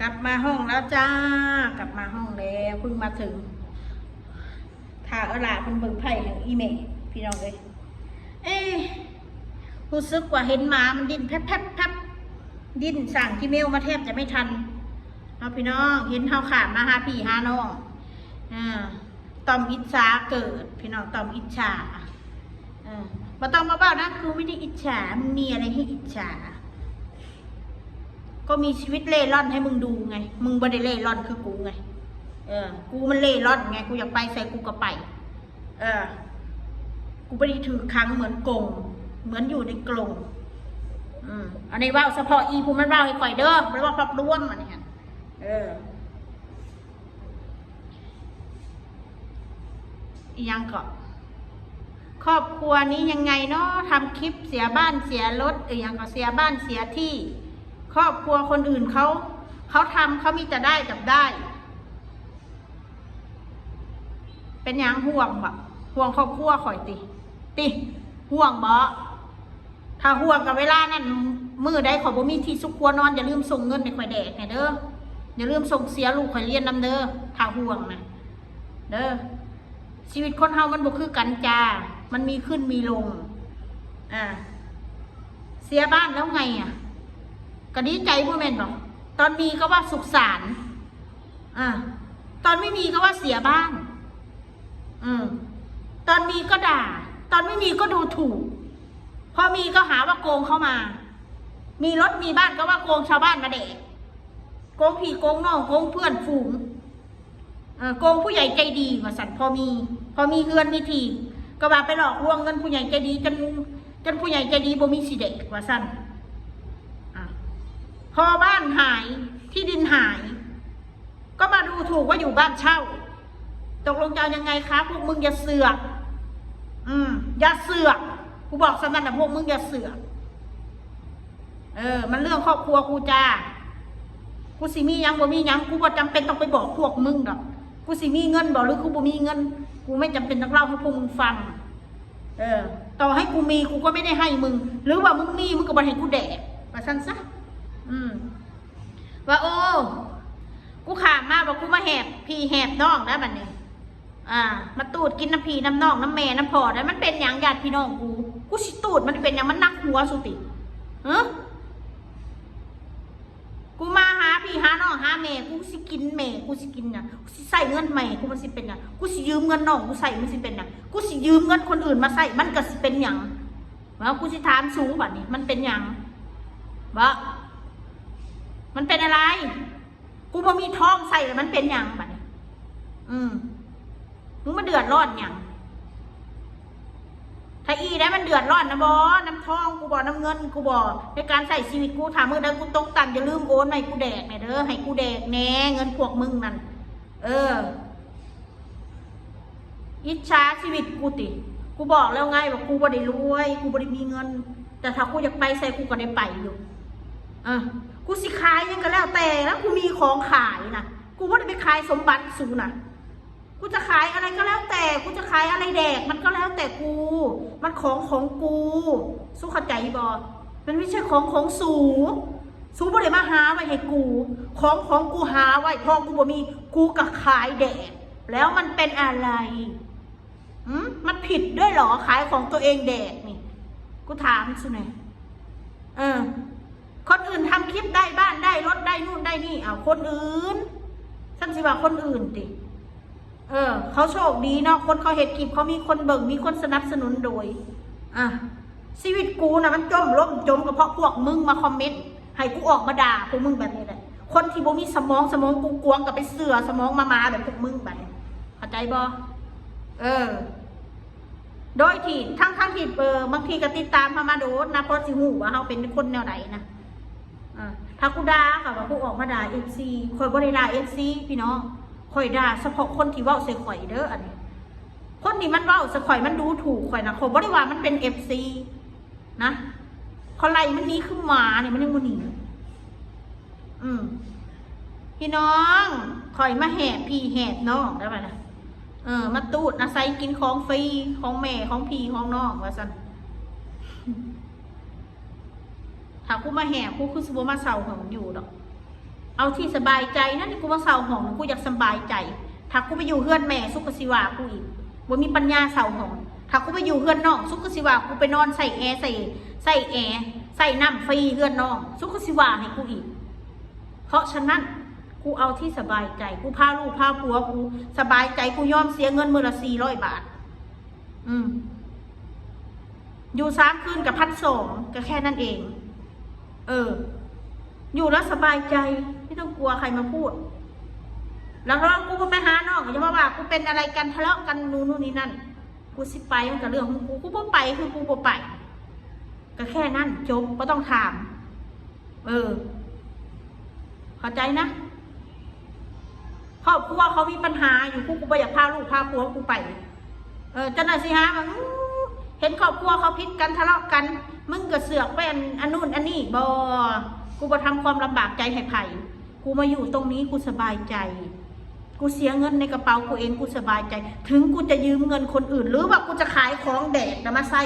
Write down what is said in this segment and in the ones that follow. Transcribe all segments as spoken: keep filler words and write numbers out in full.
กลับมาห้องแล้วจ้า กลับมาห้องแล้ว เพิ่งมาถึง ถ้าเอาหลานเพิ่นเบิ่งไพ่ให้อีแม่ พี่น้องเอ้ย เอ๊ะ รู้สึกว่าเห็นหมามันดิ้นแพบๆๆ ดิ้นสั่งขี้เมี้ยวมาแทบจะไม่ทันเนาะพี่น้อง เห็นเฮาข้ามมาหาพี่หาน้อง อ่า ต่อมอิจฉาเกิด พี่น้อง ต่อมอิจฉา เออ บ่ต้องมาเว้านะ กูไม่ได้อิจฉา มึงมีอะไรให้อิจฉา ก็มีชีวิตเร่ร่อนให้มึงดูไง มึงบ่ได้เร่ร่อนคือกูไง เออ กูมันเร่ร่อนไง กูอยากไปไสกูก็ไป เออ กูบ่ได้ถูกขังเหมือนกรง เหมือนอยู่ในกรง อืม อันนี้เว้าเฉพาะอีผู้มันเว้าให้ข่อยเด้อ บ่ได้เว้าภาพรวมอันนี้หั่น เออ อีหยังก็ ครอบครัวนี้ยังไงเนาะ ทำคลิปเสียบ้านเสียรถ อีหยังก็เสียบ้านเสียที่ ครอบครัวคนอื่นเขา เขาทำ เขามีแต่ได้กับได้ เป็นหยังห่วงบ่ ห่วงครอบครัวข่อยติ ติ ห่วงบ่ ถ้าห่วงกับเวลานั้น มื้อใดข่อยบ่มีที่ซุกหัวนอน อย่าลืมส่งเงินให้ข่อยแดกแหน่เด้อ อย่าลืมส่งเสียลูกข่อยเรียนนำเด้อ ถ้าห่วงนะ เด้อ ชีวิตคนเฮามันบ่คือกันจ้า มันมีขึ้นมีลง อ่า เสียบ้านแล้วไงอะ ก็ดีใจบ่แม่นบ่ ตอนมีก็ว่าสุขสันต์ อ่า ตอนไม่มีก็ว่าเสียบ้าน อืม ตอนมีก็ด่า ตอนไม่มีก็ดูถูก พอมีก็หาว่าโกงเขามา มีรถมีบ้านก็ว่าโกงชาวบ้านมาแดก โกงพี่โกงน้อง โกงเพื่อนฝูง เออ โกงผู้ใหญ่ใจดีว่าซั่น พอมี พอมีเฮือนมีที่ ก็ว่าไปหลอกลวงเงินผู้ใหญ่ใจดี จน จนผู้ใหญ่ใจดีบ่มีสิแดกว่าซั่น อ่ะ พอบ้านหาย ที่ดินหาย ก็มาดูถูกว่าอยู่บ้านเช่า ตกลงจะเอายังไงคะ พวกมึงอย่าเสือก อืม อย่าเสือก กูบอกส่ำนั้นนะ พวกมึงอย่าเสือก เออ มันเรื่องครอบครัวกูจ้า กูสิมีหยังบ่มีหยัง กูบ่จำเป็นต้องไปบอกพวกมึงดอก กูสิมีเงินบ่หรือกูบ่มีเงิน กูไม่จำเป็นต้องเล่าให้พวกมึงฟัง เออ ต่อให้กูมี กูก็ไม่ได้ให้มึง หรือว่ามึงมี มึงก็บ่ให้กูแดก ว่าซั่นซะ อืม ว่า โอ้ กูข้ามมา ว่ากูมาแหบพี่แหบน้องนะบัดนี้ อ่า มาตูดกินน้ำพี่น้ำน้อง น้ำแม่น้ำพ่อได้ มันเป็นหยังญาติพี่น้องกู กูสิตูดมันเป็นหยัง มันหนักหัวสุติ ฮะ กูมาหาพี่หาน้องหาแม่ กูสิกินแม่ กูสิกินหยัง กูสิใช้เงินแม่ กูมันสิเป็นหยัง กูสิยืมเงินน้อง กูใช้มันสิเป็นหยัง กูสิยืมเงินคนอื่นมาใช้ มันก็สิเป็นหยัง ว่ากูสิถามสูบัดนี้ มันเป็นหยัง บ่ มันเป็นอะไร กูบ่มีทองใส่แล้วมันเป็นหยังบัดนี้ อืม มึงมาเดือดร้อนหยัง ถ้าอีได้มันเดือดร้อนนะบ่ น้ำทองกูบ่ น้ำเงินกูบ่ ในการใช้ชีวิตกู ถ้ามื้อใดกูตกต่ำอย่าลืมโอนมาให้กูแดกแหน่เด้อ ให้กูแดกแหน่ เงินพวกมึงนั่น เออ อิจฉาชีวิตกูติ กูบอกแล้วไงว่ากูบ่ได้รวย กูบ่ได้มีเงิน แต่ถ้ากูอยากไปไสกูก็ได้ไปอยู่ อ่ะ กูสิขายหยังก็แล้วแต่นะ กูมีของขายนะ กูบ่ได้ไปขายสมบัติสูนะ กูจะขายอะไรก็แล้วแต่ กูจะขายอะไรแดกมันก็แล้วแต่กู มันของของกู สูเข้าใจบ่ มันไม่ใช่ของของสู สูบ่ได้มาหาไว้ให้กู ของของกูหาไว้ พอกูบ่มี กูก็ขายแดก แล้วมันเป็นอะไร หืม มันผิดด้วยเหรอ ขายของตัวเองแดกนี่ กูถามสูหน่อย เออ คนอื่นทำคลิปได้บ้านได้รถได้นู่นได้นี่ อ้าว คนอื่น ฉันสิว่าคนอื่นติ เออ เขาโชคดีเนาะ คนเขาเฮ็ดคลิป เขามีคนเบิ่ง มีคนสนับสนุนโดย อ่ะ ชีวิตกูนะมันจมล่มจมก็เพราะพวกมึงมาคอมเมนต์ ให้กูออกมาด่าพวกมึงแบบนี้แหละ คนที่บ่มีสมอง สมองกูกวางก็ไปเสื่อสมองมามาแบบพวกมึงแบบนี้ เข้าใจบ่ เออ โดยที่ทั้งทั้งที่ เออ บางทีก็ติดตามเฮามาโดนนะ เพราะสิฮู้ว่าเฮาเป็นคนแนวใดนะ อ่า ถ้ากูด่าก็ว่ากูออกมาด่าเอฟซี ข่อยบ่ได้ด่าเอฟซี พี่น้อง ข่อยด่าเฉพาะคนที่เว้าใส่ข่อยเด้อ อันนี้ คนที่มันเว้าใส่ข่อย มันดูถูกข่อยนะ ข่อยบ่ได้ว่ามันเป็นเอฟซี นะ ข่อยไล่มันหนีคือหมาเนี่ย มันยังบ่หนี อืม พี่น้อง ข่อยมาแหบพี่แหบน้องได้ปะนะ เออ มาตูดอาศัยกินของฟรี ของแม่ ของพี่ ของน้อง ว่าซั่น ถ้ากูมาแหบ กูคือสิบ่มาเช่าห้องอยู่ดอก เอาที่สบายใจนั่น กูมาเช่าห้อง กูอยากสบายใจ ถ้ากูไปอยู่เฮือนแม่ สุกสิว่ากูอีก บ่มีปัญญาเช่าห้อง ถ้ากูไปอยู่เฮือนน้อง สุกสิว่ากูไปนอนใส่แอร์ ใส่ ใส่แอร์ ใส่น้ำฟรีเฮือนน้อง สุกสิว่าให้กูอีก เพราะฉะนั้น กูเอาที่สบายใจ กูพาลูกพาผัว กูสบายใจ กูยอมเสียเงินมื้อละสี่ร้อยบาท อืม อยู่สามคืนกับพันสอง ก็แค่นั้นเอง เออ อยู่แล้วสบายใจ ไม่ต้องกลัวใครมาพูด แล้วก็กูก็ไปหาน้อง อย่ามาว่ากูเป็นอะไรกัน ทะเลาะกัน นู่นนี่นั่น กูสิไปมันก็เรื่องของกู กูบ่ไปคือกูบ่ไป ก็แค่นั้น จบ บ่ต้องถาม เออ เข้าใจนะ ครอบครัวเขามีปัญหาอยู่ กูก็บ่อยากพาลูกพาผัวกูไป เออ เจ้าหน้าที่หาว่า อื้อ เห็นครอบครัวเขาผิดกัน ทะเลาะกัน มึงก็เสือกไปอัน อันนู่นอันนี่ บ่ กูบ่ทำความลำบากใจให้ไผ กูมาอยู่ตรงนี้ กูสบายใจ กูเสียเงินในกระเป๋ากูเอง กูสบายใจ ถึงกูจะยืมเงินคนอื่น หรือว่ากูจะขายของแดกนะมาใช้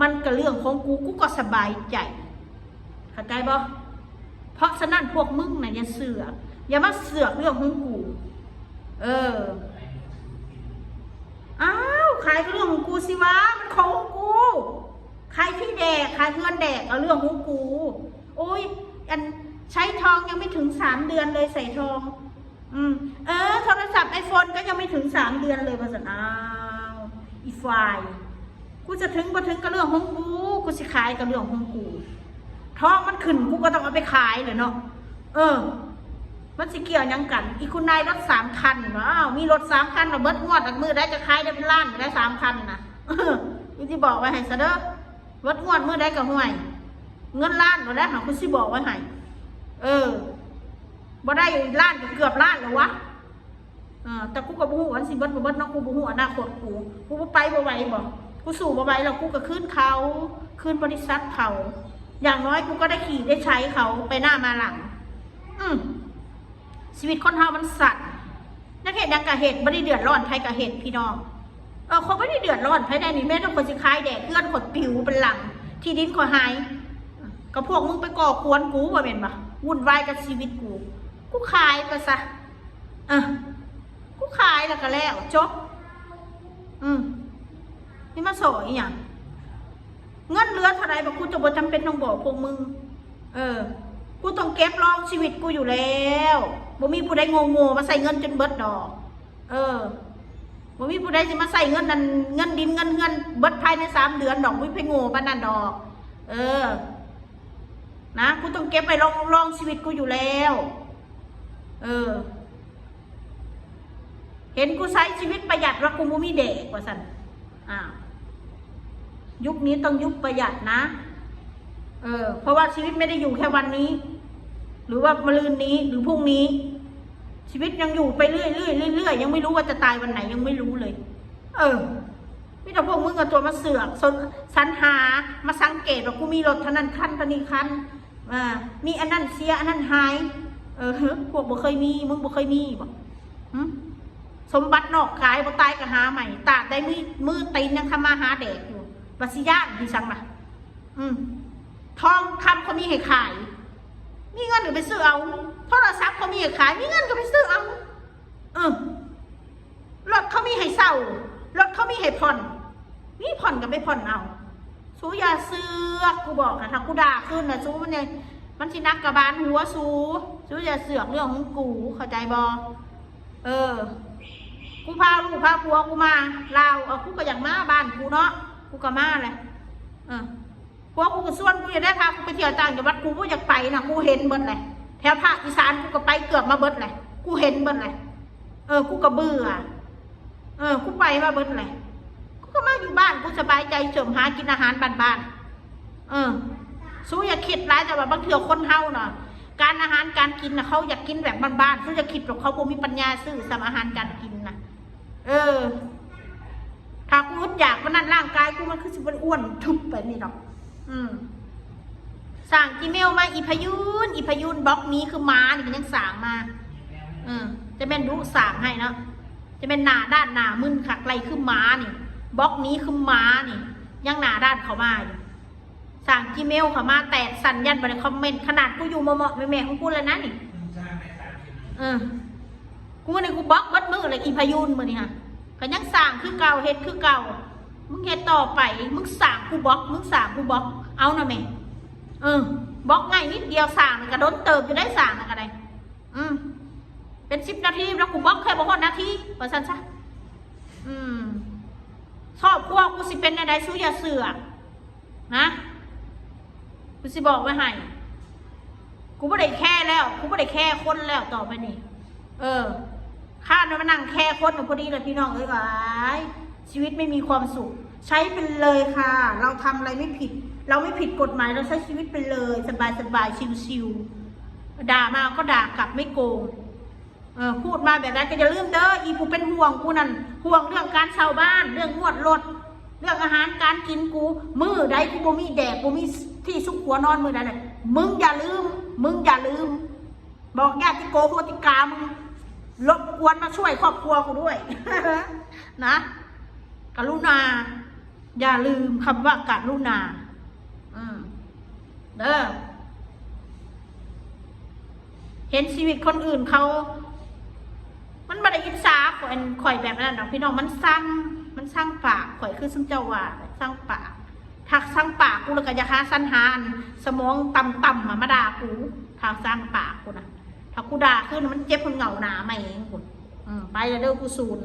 มันก็เรื่องของกู กูก็สบายใจ เข้าใจบ่ เพราะฉะนั้นพวกมึงน่ะอย่าเสือก อย่ามาเสือกเรื่องของกู เออ อ้าว ขายก็เรื่องของกูสิวะ มันของกู ขายที่แดก ขายเฮือนแดก เอาเรื่องของกู โอ้ย อัน ใช้ทองยังไม่ถึงสามเดือนเลย ใส่ทอง อืม เออ โทรศัพท์ไอโฟนก็ยังไม่ถึงสามเดือนเลย ว่าซั่น อ้าว อีฝ่าย กูจะถึงบ่ถึงก็เรื่องของกู กูสิขายก็เรื่องของกู ทองมันขึ้น กูก็ต้องเอาไปขายแหละเนาะ เออ มันสิเกี่ยวหยังกัน อีคุณนายรถสามคัน อ้าว มีรถสามคัน เบิดงวด มื้อใดก็ขายได้เป็นล้าน ได้สามคันนะ เออ อีที่บอกไว้ให้ซะเด้อ เบิดงวดมื้อใดก็ห่วย เงินล้านบ่ได้หา กูสิบอกไว้ให้ เออ บ่ได้ล้านก็เกือบล้านแล้ววะ เออ แต่กูก็บ่ฮู้ว่าสิเบิดบ่เบิดเนาะ กูบ่ฮู้อนาคตกู กูบ่ไปบ่ไหวบ่ กูสู้บ่ไหวแล้ว กูก็คืนเขา คืนบริษัทเขา อย่างน้อยกูก็ได้ขี่ได้ใช้เขาไปหน้ามาหลัง อืม ชีวิตคนเฮามันสั้น อยากเฮ็ดหยังก็เฮ็ด บ่ได้เดือดร้อนไผก็เฮ็ดพี่น้อง เออ ข้อยบ่ได้เดือดร้อนไผได้นี่ แม้แต่ข้อยสิขายแดก เฮือนข้อยปิวเป็นหลัง ที่ดินข้อยหาย ก็พวกมึงไปก่อกวนกูว่าแม่นบ่ วุ่นวายกับชีวิตกู กูขายไปซะ เออ กูขายแล้วก็แล้ว จบ อืม นี่มาสออีหยัง เงินเหลือเท่าใดบ่ กูจะบ่จำเป็นต้องบอกพวกมึง เออ กูต้องเก็บรองชีวิตกูอยู่แล้ว บ่มีผู้ใดโง่ๆมาใส่เงินจนเบิดดอก เออ บ่มีผู้ใดสิมาใส่เงินนั่น เงินดินเงินเฮือนเบิดภายในสามเดือนดอก บ่มีไผโง่ปานนั้นดอก เออ นะ กูต้องเก็บไว้รอง รองชีวิตกูอยู่แล้ว เออ เห็นกูใช้ชีวิตประหยัดว่ากูบ่มีแดกว่าซั่น อ้าว ยุคนี้ต้องยุคประหยัดนะ เออ เพราะว่าชีวิตไม่ได้อยู่แค่วันนี้ หรือว่ามะรืนนี้ หรือพรุ่งนี้ ชีวิตยังอยู่ไปเรื่อยๆ เรื่อยๆ ยังไม่รู้ว่าจะตายวันไหน ยังไม่รู้เลย เออ มีแต่พวกมึงเอาตัวมาเสือก สน สรรหา มาสังเกตว่ากูมีรถเท่านั้นคัน เท่านี้คัน อ่า มีอันนั้นเสีย อันนั้นหาย เออ พวกบ่เคยมี มึงบ่เคยมีบ่ หึ สมบัตินอกกาย บ่ตายก็หาใหม่ ตราบใดมือ มือตีนยังทำมาหาแดกอยู่ บัดสิย้านอีสังล่ะ อืม ทองคำเขามีให้ขาย มีเงินก็ไปซื้อเอา โทรศัพท์เขามีให้ขาย มีเงินก็ไปซื้อเอา เออ รถเขามีให้เช่า รถเขามีให้ผ่อน มีผ่อนก็ไปผ่อนเอา สูอย่าเสือก กูบอกนะ ถ้ากูด่าขึ้นนะ สูมันเนี่ย มันสิหนักกะบาลหัวสู สูอย่าเสือกเรื่องของกู เข้าใจบ่ เออ กูพาลูกพาผัวกูมาลาว เอา กูก็อยากมาบ้านกูเนาะ กูก็มาแหละ เออ ผัวกูก็ชวนกูอยู่ได้ พากูไปเที่ยวต่างจังหวัด กูบ่อยากไปนะ กูเห็นเบิดแหละ แถวภาคอีสานกูก็ไปเกือบมาเบิดแหละ กูเห็นเบิดแหละ เออ กูก็เบื่อ เออ กูไปมาเบิดแหละ กูก็มาอยู่บ้าน กูสบายใจ เสริมหากินอาหารบ้านๆ เออ สูอย่าคิดหลาย แต่ว่าบางเทื่อคนเฮาน่ะ การอาหารการกินน่ะ เขาอยากกินแบบบ้านๆ สูอย่าคิดว่าเขาบ่มีปัญญาซื้อสำอาหารการกินน่ะ เออ ถ้ากูอดอยากปานนั้น ร่างกายกูมันคือสิบ่ได้อ้วนทึบไปนี่ดอก อืม สร้างจีเมลมา อีพายุน อีพายุน บล็อกนี้คือหมานี่มันยังสร้างมา เออ จะแม่นดุสร้างให้เนาะ จะแม่นหน้าด้านหน้ามึนคักไรคือหมานี่ บล็อกนี้คือหมานี่ ยังหน้าด้านเข้ามาอยู่ สร้างจีเมลเข้ามาแตกสั่นยันบ่ได้คอมเมนต์ ขนาดกูอยู่เหมาะๆแม่ๆของกูแล้วนะนี่ เออ กูนี่กูบล็อกเบิดมือเลยอีพายุนมื้อนี้ฮะ ก็ยังสร้างคือเก่า เฮ็ดคือเก่า มึงเฮ็ดต่อไป มึงสร้างกูบล็อก มึงสร้างกูบล็อก เอานะแม่ เออ บล็อกง่ายนิดเดียว สร้างนี่ก็โดนเติบอยู่ได้ สร้างนี่ก็ได้ อืม เป็นสิบนาทีแล้ว กูบล็อกแค่บ่ฮอดนาที ว่าซั่นซะ อืม ครอบครัวกูสิเป็นแนวใด สู้อย่าเสือกนะ กูสิบอกไว้ให้ กูบ่ได้แคร์แล้ว กูบ่ได้แคร์คนแล้วต่อไปนี่ เออ ข้ามานั่งแคร์คนอยู่พอดีเลยพี่น้องเอ้ย ชีวิตไม่มีความสุข ใช้ไปเลยค่ะ เราทำอะไรไม่ผิด เราไม่ผิดกฎหมาย เราใช้ชีวิตไปเลย สบายสบายๆ ชิวๆ ด่ามาก็ด่ากลับ ไม่โกง เออ พูดมาแบบนั้นก็อย่าลืมเด้อ อีผู้เป็นห่วงกูนั่น ห่วงเรื่องการเช่าบ้าน เรื่องงวดรถ เรื่องอาหารการกินกู มื้อใดกูบ่มีแดก บ่มีที่ซุกหัวนอนมื้อใดน่ะ มึงอย่าลืม มึงอย่าลืม บอกญาติโกโหติกามึง รบกวนมาช่วยครอบครัวกูด้วย นะ กรุณา อย่าลืมคำว่ากรุณา อืม เด้อ เห็นชีวิตคนอื่นเขา มันบ่ได้อิจฉาข่อย ข่อยแบบนั้นดอกพี่น้อง มันซัง มันซังปาก ข่อยคือซุมเจ้าว่า ซังปาก ถ้าซังปากกูแล้วก็อย่าหาสรรหาอันสมองต่ำๆ มา มาด่ากู ถ้าซังปากกูนะ ถ้ากูด่าขึ้นมันเจ็บ มันเหงาหนาแม่งกู อืม ไปแล้วเด้อ กูสูน